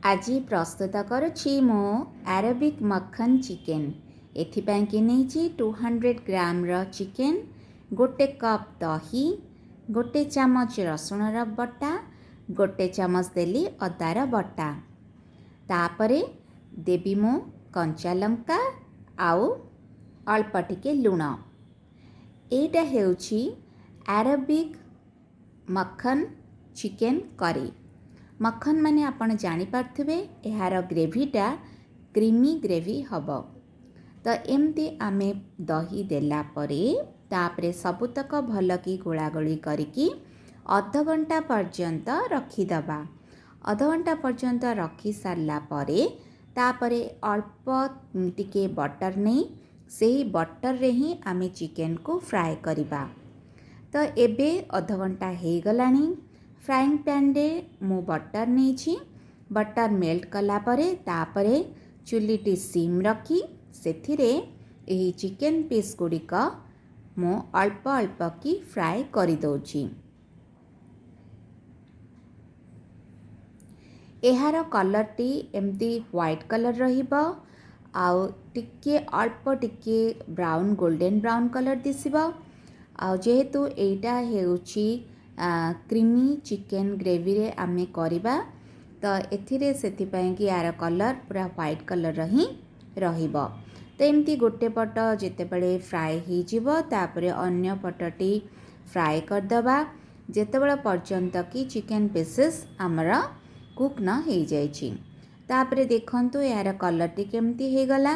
ଆଜି ପ୍ରସ୍ତୁତ କରୁଛି ମୁଁ ଆରବିକ୍ ମଖନ ଚିକେନ୍। ଏଥିପାଇଁକି ନେଇଛି 200 ଗ୍ରାମର ଚିକେନ୍, 1 କପ୍ ଦହି, 1 ଚାମଚ ରସୁଣର ବଟା, 1 ଚାମଚ ଦେଲି ଅଦାର ବଟା। ତାପରେ ଦେବି ମୁଁ କଞ୍ଚା ଲଙ୍କା ଆଉ ଅଳ୍ପ ଟିକେ ଲୁଣ। ଏଇଟା ହେଉଛି ଆରବିକ୍ ମଖନ ଚିକେନ୍ କରି। ମଖନ ମାନେ ଆପଣ ଜାଣିପାରୁଥିବେ, ଏହାର ଗ୍ରେଭିଟା କ୍ରିମି ଗ୍ରେଭି ହେବ। ତ ଏମିତି ଆମେ ଦହି ଦେଲା ପରେ ତାପରେ ସବୁତକ ଭଲକି ଗୋଳାଗୋଳି କରିକି ଅଧଘଣ୍ଟା ପର୍ଯ୍ୟନ୍ତ ରଖିଦେବା। ଅଧଘଣ୍ଟା ପର୍ଯ୍ୟନ୍ତ ରଖି ସାରିଲା ପରେ ତାପରେ ଅଳ୍ପ ଟିକେ ବଟର୍ ନେଇ ସେହି ବଟର୍ରେ ହିଁ ଆମେ ଚିକେନ୍କୁ ଫ୍ରାଏ କରିବା। ତ ଏବେ ଅଧଘଣ୍ଟା ହେଇଗଲାଣି। ଫ୍ରାଇଂ ପ୍ୟାନ୍ରେ ମୁଁ ବଟର୍ ନେଇଛି। ବଟର୍ ମେଲ୍ଟ କଲା ପରେ ତାପରେ ଚୁଲିଟି ସିମ୍ ରଖି ସେଥିରେ ଏହି ଚିକେନ୍ ପିସ୍ ଗୁଡ଼ିକ ମୁଁ ଅଳ୍ପ ଅଳ୍ପ କି ଫ୍ରାଏ କରିଦେଉଛି। ଏହାର କଲର୍ଟି ଏମିତି ହ୍ୱାଇଟ୍ କଲର୍ ରହିବ ଆଉ ଟିକେ ଅଳ୍ପ ଟିକେ ବ୍ରାଉନ୍, ଗୋଲ୍ଡେନ୍ ବ୍ରାଉନ୍ କଲର୍ ଦିଶିବ। ଆଉ ଯେହେତୁ ଏଇଟା ହେଉଛି କ୍ରିମି ଚିକେନ୍ ଗ୍ରେଭିରେ ଆମେ କରିବା, ତ ଏଥିରେ ସେଥିପାଇଁକି ଏହାର କଲର୍ ପୁରା ହ୍ୱାଇଟ୍ କଲର୍ର ହିଁ ରହିବ। ତ ଏମିତି ଗୋଟେ ପଟ ଯେତେବେଳେ ଫ୍ରାଏ ହେଇଯିବ, ତାପରେ ଅନ୍ୟ ପଟଟି ଫ୍ରାଏ କରିଦେବା, ଯେତେବେଳେ ପର୍ଯ୍ୟନ୍ତ କି ଚିକେନ୍ ପିସେସ୍ ଆମର କୁକ୍ ନ ହେଇଯାଇଛି। ତାପରେ ଦେଖନ୍ତୁ ଏହାର କଲର୍ଟି କେମିତି ହେଇଗଲା।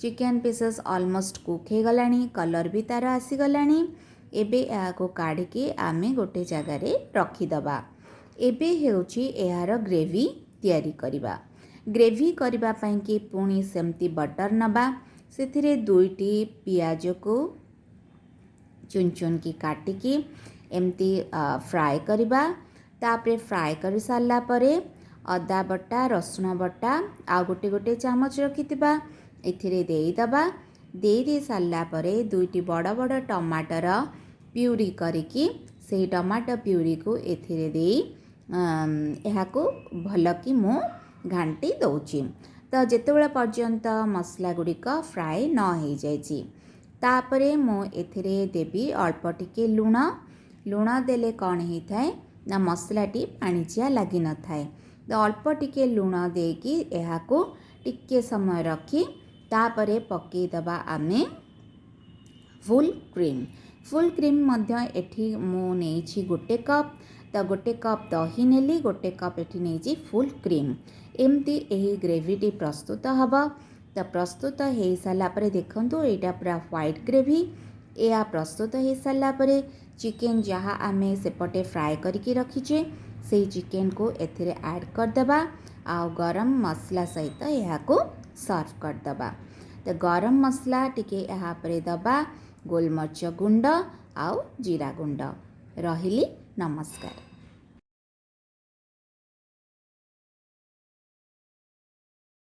ଚିକେନ୍ ପିସେସ୍ ଅଲମୋଷ୍ଟ କୁକ୍ ହେଇଗଲାଣି, କଲର୍ ବି ତା'ର ଆସିଗଲାଣି। ଏବେ ଏହାକୁ କାଢ଼ିକି ଆମେ ଗୋଟେ ଜାଗାରେ ରଖିଦେବା। ଏବେ ହେଉଛି ଏହାର ଗ୍ରେଭି ତିଆରି କରିବା। ଗ୍ରେଭି କରିବା ପାଇଁକି ପୁଣି ସେମିତି ବଟର୍ ନେବା, ସେଥିରେ 2ଟି ପିଆଜକୁ ଚୁନ ଚୁନକି କାଟିକି ଏମିତି ଫ୍ରାଏ କରିବା। ତାପରେ ଫ୍ରାଏ କରିସାରିଲା ପରେ ଅଦା ବଟା, ରସୁଣ ବଟା ଆଉ ଗୋଟେ ଗୋଟେ ଚାମଚ ରଖିଥିବା ଏଥିରେ ଦେଇଦେବା। ଦେଇ ସାରିଲା ପରେ 2ଟି ବଡ଼ ବଡ଼ ଟମାଟର ପ୍ୟୁରି କରିକି ସେହି ଟମାଟୋ ପ୍ୟୁରିକୁ ଏଥିରେ ଦେଇ ଏହାକୁ ଭଲକି ମୁଁ ଘାଣ୍ଟି ଦେଉଛି, ତ ଯେତେବେଳେ ପର୍ଯ୍ୟନ୍ତ ମସଲା ଗୁଡ଼ିକ ଫ୍ରାଏ ନ ହେଇଯାଇଛି। ତାପରେ ମୁଁ ଏଥିରେ ଦେବି ଅଳ୍ପ ଟିକେ ଲୁଣ। ଲୁଣ ଦେଲେ କ'ଣ ହେଇଥାଏ ନା ମସଲାଟି ପାଣିଚିଆ ଲାଗିନଥାଏ। ତ ଅଳ୍ପ ଟିକେ ଲୁଣ ଦେଇକି ଏହାକୁ ଟିକେ ସମୟ ରଖି ତାପରେ ପକାଇଦେବା ଆମେ ଫୁଲ୍ କ୍ରିମ୍। ଫୁଲ୍ କ୍ରିମ୍ ମଧ୍ୟ ଏଠି ମୁଁ ନେଇଛି 1 କପ୍। ତ 1 କପ୍ ଦହି ନେଲି, 1 କପ୍ ଏଠି ନେଇଛି ଫୁଲ୍ କ୍ରିମ୍। ଏମିତି ଏହି ଗ୍ରେଭିଟି ପ୍ରସ୍ତୁତ ହେବ। ତ ପ୍ରସ୍ତୁତ ହେଇସାରିଲା ପରେ ଦେଖନ୍ତୁ ଏଇଟା ପୁରା ହ୍ୱାଇଟ୍ ଗ୍ରେଭି। ଏହା ପ୍ରସ୍ତୁତ ହେଇସାରିଲା ପରେ ଚିକେନ୍ ଯାହା ଆମେ ସେପଟେ ଫ୍ରାଏ କରିକି ରଖିଛେ, ସେଇ ଚିକେନ୍କୁ ଏଥିରେ ଆଡ଼୍ କରିଦେବା ଆଉ ଗରମ ମସଲା ସହିତ ଏହାକୁ ସର୍ଭ କରିଦେବା। ତ ଗରମ ମସଲା ଟିକେ ଏହା ଉପରେ ଦେବା, ଗୋଲମରିଚ ଗୁଣ୍ଡ ଆଉ ଜିରା ଗୁଣ୍ଡ। ରହିଲି, ନମସ୍କାର।